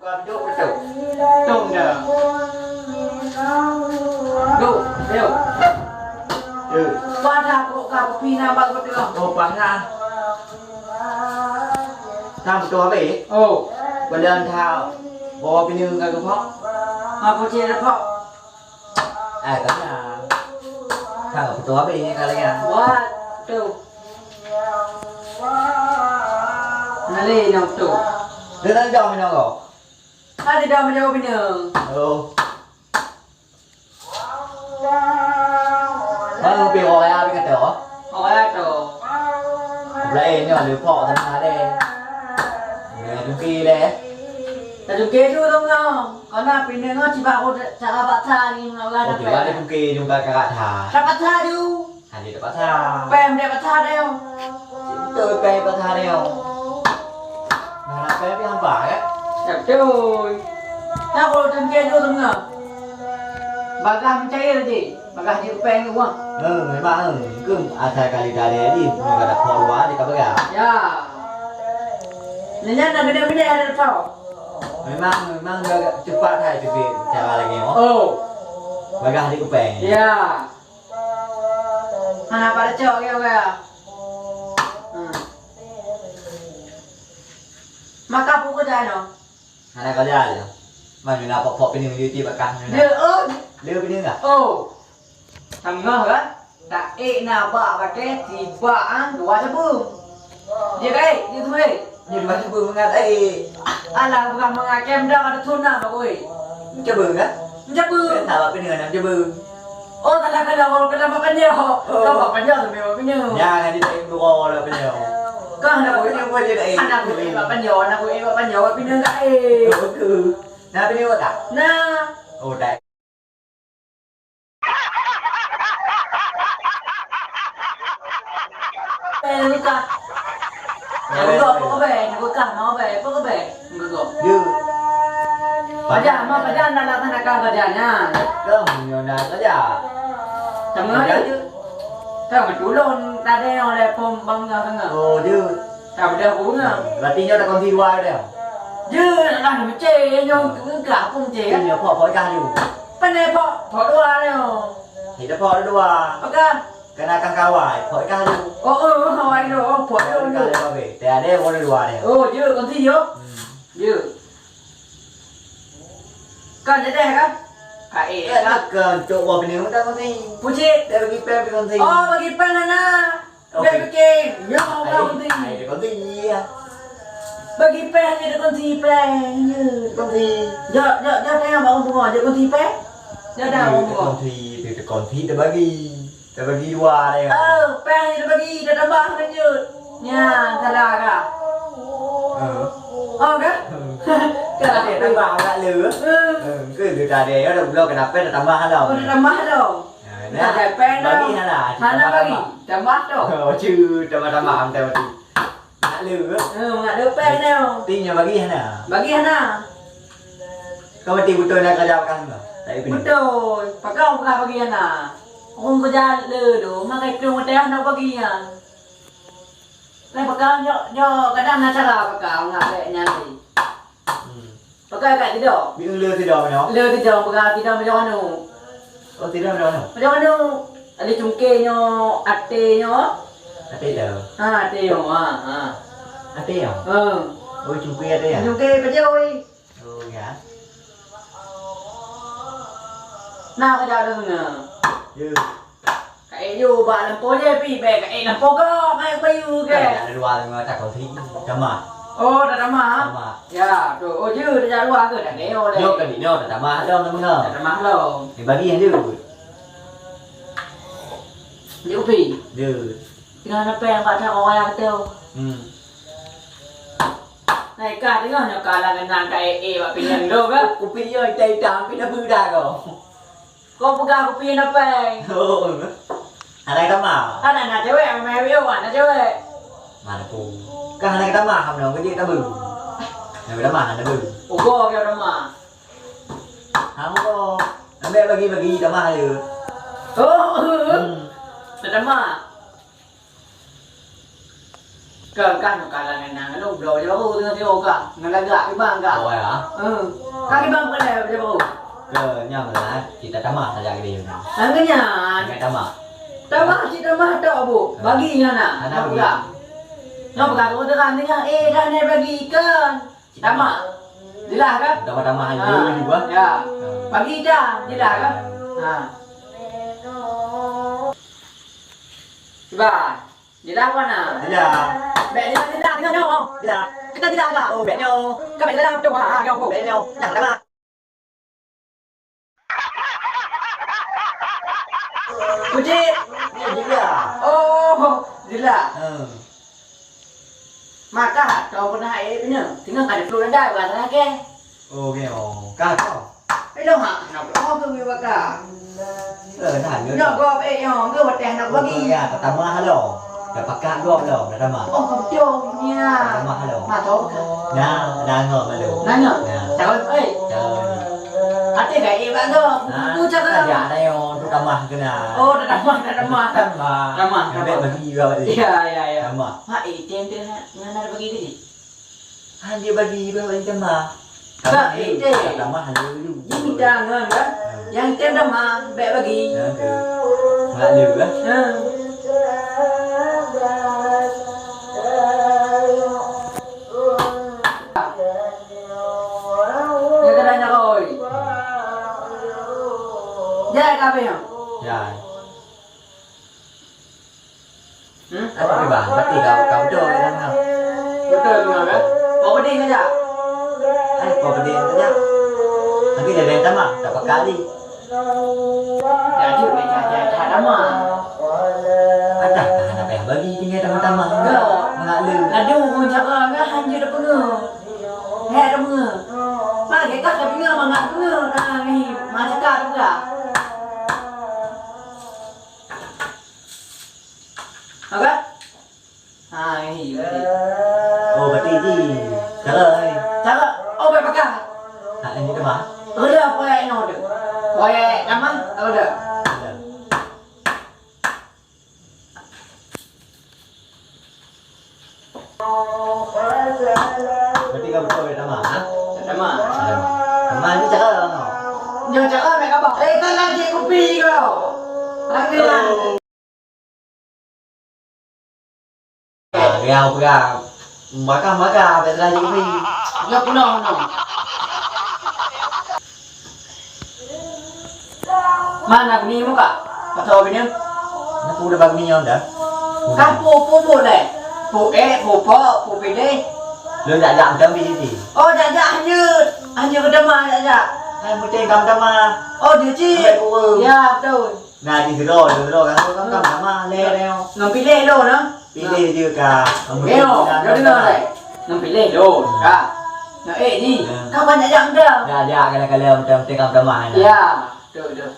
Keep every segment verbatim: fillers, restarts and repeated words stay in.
Duek, duek. Tong dah. Duek, duek. Eh. Padah kok ka kupi na bak beutôi. Oh, padah. Tam tu habis? Oh. Padahal tha bawa pineung ka geupok. Apa cik dah pok? Eh, kalian. Kang, betul habis ni kalian. Buat tu. Nalé nyang tu. Dia tak jauh minum kau. Ada dah menjawab bina. Oh. Mana pi orang raya pi kata? Orang raya tu. Lain ni ada pok sana deh. Dia cuki deh. Tak cuki tu tu ngau. Kau nak pindah ngau cibak aku cara paksa ni mengawa. Oh, cibak dia cuki jumpa kakak dah. Tak paksa tu. Hana dipaksa. Pèng dipaksa deh. Beutôi pèng dipaksa deh. Nah, pèng pih hampa, kan? Ya, beutôi. Nah, kalau teuntèe tu teungoh. Bagah mencair je. Bagah je pèng tu, wah. Eh, memang, eh. Keu asai kali tadi, di, kata pok luar, di kabagah. Ya. Nyan nak gede-gede ada tau. Memang, memang agak cepat hai tu cara lagi, oh. Oh. Bagah je pèng. Ya. Hana pada cok ke orang. Hmm. Maka buku dah no. Hana kerja je. Mana nak pok-pok pineung di bakah ni. Dia, oh. Dia pineung dah? Oh. Tengah kan? Tak ek na bak pakai, tibak ang dua sabu. Dia kai, dia tu eh. Dia dua sabu mangat ai. Alah, bukan mangat kem dah ada tuna bak oi. Mencabu kan? Mencabu. Kenapa kena nak mencabu? Oh, tak ada kalau kalau kena makan dia. Oh. Kau makan dia sampai makan dia. Ya, nanti tak ibu kau lah punya. Kau nak aku buat je dah. Anak aku eh makan dia, anak aku eh makan dia, awak pindah tak eh. Oh, betul. Nah, pindah awak tak? Nah. Oh, tak. Eh, nikah. Nak gok apa kau bai? Nak gok kah mau bai? Apa kau bai? Nak gok. Ya. Pajan, mau pajan nak laksanakan pajannya. Kau punya nak saja. Sama aja. Kau betul tadi oleh pom bangga sangat. Oh, ya. Tak ada bunga. Berarti nyoe dah kongsi dua dah. Ya, lah mesti nyoe enggak pun je. Nyoe pok pok kah lu. Pandai pok, pok dua nyoe. Hai dah pok dua. Apa kah? Kena kang kawai, pok kah lu. Oh, oh, kawai lu, oh, pok lu. Kah lu babe. Tiada pok dua dia. Oh, ya, kongsi yo. Hmm. Ya. Kan jadi kan? Kae kan? Kan cok wah bini udah kongsi. Puji. Dia bagi pem kongsi. Oh, bagi pem lah nah. Oke. Dia bikin. Ya, Allah, kongsi. Hai, dia kongsi ya. Bagi pem je dia kongsi pem je. Kongsi. Ya, ya, ya, tengok bang bunga je kongsi pem. Ya dah bang bunga. Kongsi, dia kongsi dia bagi. Terbagi dua dia. Oh, pèng terbagi, dah tambah lanjut. Nya, salah kah? Ha. Oh, kah? Kah? Dah tambah agak le. Hmm. Ha, ke dia tadi ya, dah belum kenapa dah tambah dah. Oh, dah tambah dah. Ha, dah ada pèng dah. Bagi dah lah. Hana bagi. Tambah tu. Oh, cu, tambah-tambah, tambah tu. Nak le ke? Hmm, nak le pèng dah. Ting nya bagi hana. Bagi hana. Kau mati betul nak kerja makan tu. Tak ada. Betul. Pakau bukan bagi hana. Ureueng keujah le tu, makai keu meuteah na bagi nyan. Lai pakau nyoe, nyoe kadang na cara pakau ngat lé nyan lé. Hmm. Pakau kat sidok. Bi le sidok nyoe. Le sidok, pakau sidok macam mana? Oh, sidok macam mana? Macam mana? Ada cungke nyoe, ate nyoe. Ate dah. Ha, ate nyoe. Ha, ha. Ate nyoe? Ha. Oh, cungke ate ya? Cungke pajoi. Oh, ya. Nah, kerja tu sana. Ya. Kae yue bak lampôh je pi, bèk kae lampôh gop, hai bayu ke. Kan ada dua lima tak kau sini. Sama. Oh, dah sama. Sama. Ya, tu. Oh, je dah luar ke dah neo dah. Yo kan neo dah sama dong sama. Dah sama dong. Ni bagi aja. Ni upi. Ya. Tinggal sampai nampak tak orang yang kata. Hmm. Hai kah tengok nyoe kah lah keunan ka eh, eh, bak pinyan dong kah? Kupi nyoe itam-itam, pih na beuda kau. Kau peugah kupi na pèng. Oh. Anak sama. Anak na cewek, memang yo anak cewek. Mana ku? Kah anak sama ham dong, kerja tabu. Nak sama, nak tabu. Ugo ke sama. Ham dong. Ambil bagi-bagi sama aja. Oh. Hmm. Sama. Ka, ka, ka, ka, na, na, na, bloe baju baru teungoh tiba ka. Ngon lagak kiban ka. Oh, ya. Eh. Ka kiban peureulèe baju baru. Keu nyan lah, kita tamah saja gini. Nyan keu nyan. Nyan tamah. Tamah, cit tamah tok, Bu. Ha. Bagi nyan na. Hana bagi. Nyan peugah. Nyan peugah, eh, dah na bagi kan. Tamah. Jelas kan? Tamah-tamah ha. Juga. Ya. Ha. Bagi dah, jelas kan? Ha. Cuba. Jelas mana? Jelas. Bèk jelas, jelas, jelas, jelas. Jelas. Kita jelas lah. Oh, bèk nyoe. Kan bèk jelas, betul. Ha, ha, betul. Bèk nyoe. Nah, jelas. Kucing. Ya, jelas. Oh, jelas. Hmm. Maka, kau pernah air punya. Tengah ada peluk dada, berasa lagi. Oh, nyoe. Ka, ka. Eh, lôn hak, hana peue keu baka. Eh, nah, nyoe. Nyoe gob, eh, nyoe, nyoe watèe hana bagi. Betul, ya, tatamah lom. Dah pakat gob lom, dah tamah. Oh, beutôi, nya. Tatamah lom. Nah, tahu ka. Nah, dah ngop lalu. Nah, nyoe. Nah. Cara, eh. Cara ni. Até dah, eh, bak gob. Nah, tu cara. Dah, dah, nyoe, tu tamah kena. Oh, dah tamah, dah tamah. Tamah. Tamah, tamah. Bagi juga tadi. Ya, ya, ya. Tamah. Mak, eh, tem, tem, nak, nak bagi tadi. Han jeuet bagi beuh ureueng teuma. Ka, eh, teh. Tamah lé dulu. Jimita ngon, kan? Hmm. Nyang tem teuma, bèk bagi. Ya, ke. Mak lé, kan? Hmm. Dia kena nyeroi. Jai ka pih, ya? Jai. Hmm? Tapi bang, berarti kau, kau betul kan, kau? Betul tu, kan? Kau pedih saja. Eh, kau pedih saja. Tapi dah ada yang tamah, tak pakai lagi. Jadi, dah, dah, dah tamah. Adah, tak ada payah bagi, tinggal tamah-tamah. Enggak. Enggak lu. Aduh, orang cakap, enggak, hanya dah penuh. Hei, dah penuh. Bagi kah dah penuh, enggak penuh. Ah, ni, masa kah dah penuh. Apa? Ha, ini, berarti. Oh, berarti ini. Cara, eh. Cara, oh, bèk pakai. Ha, ini teuma. Udah, proyek ini udah. Proyek nama? Udah. Udah. Berarti kau betul ya, Tama, ha? Tama. Tama. Tama ni cara kau. Nyoe cara mek abang. Eh, kan lagi kopi kau. Lagi lah. Ah, dia pegang. Makan, makan, tak lagi kopi. Nyoe penuh, penuh. Mana bunyi muka? Pasal bunyi? Nak udah bak bunyi dah. Kan pu, pu, pu leh. Pu eh, pu po, pu pilih. Lu jak-jak macam ni. Oh, jak-jak hanya, hanya ke Tama jak-jak. Hai, mesti kamu Tama. Oh, dia cik. Ambil kurung. Ya, betul. Nah, di sini, di sini, kan, kan, kan, Tama, leh, leh. Ngambil pilih lu, nah. Pilih je ka. Nyoe, nyoe deungoe lé. Nang pilih lôn, ka. Nang ék jih. Ya. Ka banyak jak muda. Ya, ya, kadang-kadang macam tengah tamah, nah. Ya, betul, betul.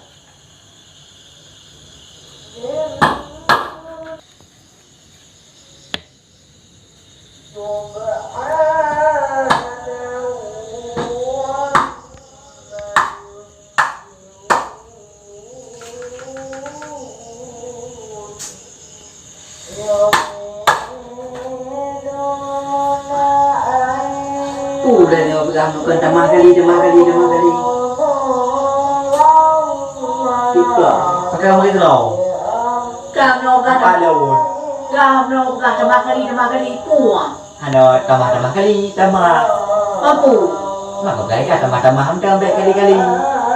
Ulôn nyoe peugah meukeuen tamah kali, tamah kali, tamah kali. Tiga. Pakai murid lo. Kamoe peugah tamah. Apa lo? Kamoe peugah tamah kali, tamah kali. Puah. Hana tamah-tamah kali, tamah. Mampu. Maka beugai ka tamah-tamah mantong bèk kali-kali.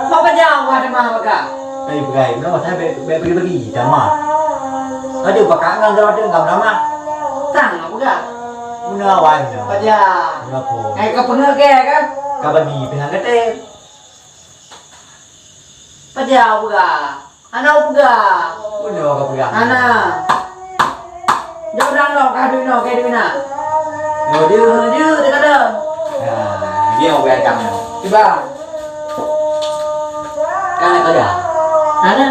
Mak pajan wah tamah maka. Bèk beugai, meunoe masa bèk, bèk bagi-bagi tamah. Aduh, pakak ngon droe teuh ngam tamah. Tang apa ga? Meunoe awai nyoe. Pajan. Meunoe po. Hai ka peungeuh ke kan? Ka bagi pih han gata. Pajan apa ga? Hana peugah. Bunoe ka peugah. Hana. Jauh dah noh, ka duek noh, ka duek na. Noh, dia. Noh, dia, dia kata. Ya, dia orang beragam noh. Cuba. Kan nak kerja? Hana.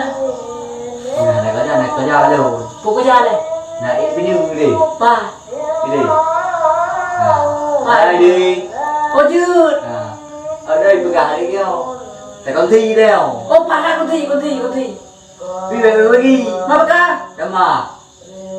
Nah, nak kerja, nak kerja lalu. Pukul kerja leh. Nak, eh, bini boleh. Pak. Pilih. Ha. Hai, Dek. Oh, jeuet. Ha. Ada yang pegang hari ni, oh. Tak kongsi dia, oh. Oh, pakai kongsi, kongsi, kongsi. Pilih lagi. Apa kah? Sama.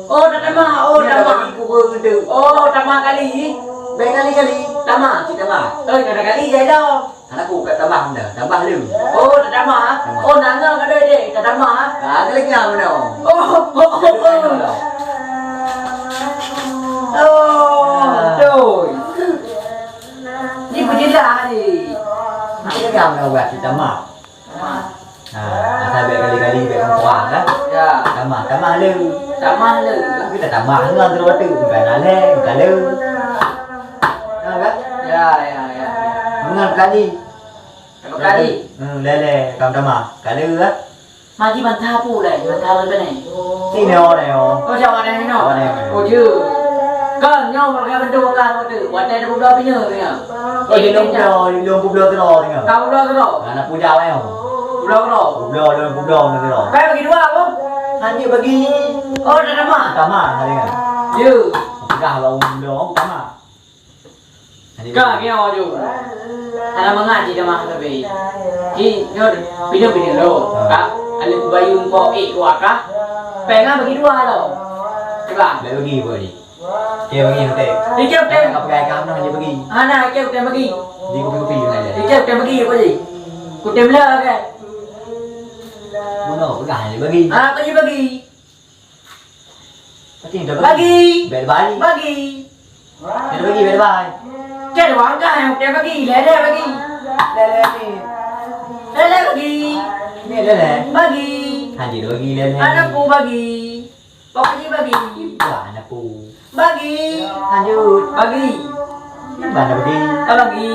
Oh, tatamah, oh, tatamah. Kali kureueng tu. Oh, tamah kali. Bèk kali-kali. Tamah, cit tamah. Eh, na kali jai dah. Aneuk ku ka tamah dah, tamah lé. Oh, tatamah. Tamah. Oh, na ngon ka deh, tatamah. Ah, kali nyang mana? Oh, oh, oh, oh. Oh, ah. Betul. Ni berjelas ni. Kali nyang mana buat cit tamah? Tamah. Ha, asai bèk kali-kali bèk kurang-kurang, kan? Ya. Tamah, tamah lé. Tamah lé. Kita tamah ngon terus tu, bukan alé, bukan lé. Ha, kan? Ya, ya, ya, ya. Ngon kali. Kali. Hmm, lé, lé, kam tamah. Kali, kan? Mari bantah apa lé? Bantah apa ni? Sini, oh, ni, oh. Oh, siapa ni, no? Oh, ni, oh. Oh, je. Kan, nyoe mereka bentuk kan, waktu. Watèe ada budak bina, ya. Oh, di lông publoe, di lông publoe keudroe tengok. Ka publoe keudroe? Nah, na puja awai, oh. Publoe keudroe? Publoe, lông publoe na keudroe. Kai bagi dua, apa? Nanti bagi. Oh, dah tamah? Tamah, hari ni. Ya. Peugah lah, publoe, tamah. Nanti ka, bagi. Nyoe, aduh. Ada mengaji dah mah, tapi. Ki, nyoe, pindah-pindah lo. Ha. Ka, alif bayu kok, eh, kok akah. Pengen bagi dua lo. Coba. Dah bagi, apa ni? Oke, bagi, oke. Oke, oke. Ka peugah ka meunan, dia bagi. Hana, oke, oke, bagi. Di kopi-kopi, mana dia? Oke, oke, bagi, apa je? Kutem lah, kan? Bunoe peugah, dia bagi. Ah, apa je bagi? Pasti dia bagi. Bagi. Bagi. Bagi. Dia bagi, bagi. Oke, dua angka yang oke bagi. Lele bagi. Lele ni. Lele bagi. Ni lele. Bagi. Haji bagi lele. Aneuk ku bagi. Pokok ji bagi. Iban aneuk ku. Bagi. Lanjut. Bagi. Iban dah bagi. Ah, bagi.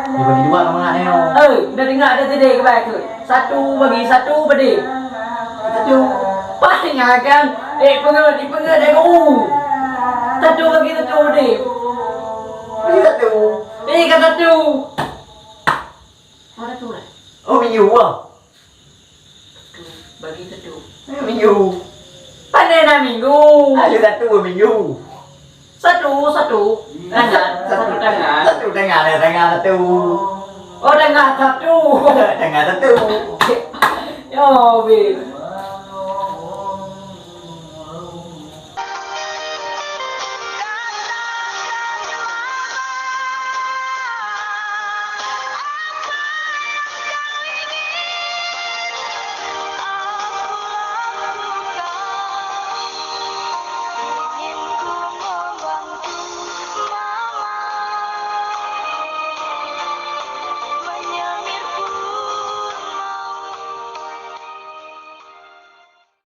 Dia bagi dua sama aneuk. Eh, dah dengar ada tadi ke baik tu. Satu bagi satu bagi. Satu. Pas dengar kan? Eh, pengen, di pengen dah guru. Satu bagi satu bagi. Bagi satu. Eh, kan satu. Mana tu lah? Oh, minyu ah. Satu bagi satu. Minggu. Pandai dah minggu. Ada satu minggu. Satu, satu. Tangan, satu tangan. Satu tangan, ada tangan satu. Oh, tangan satu. Tangan satu. Ya, weh.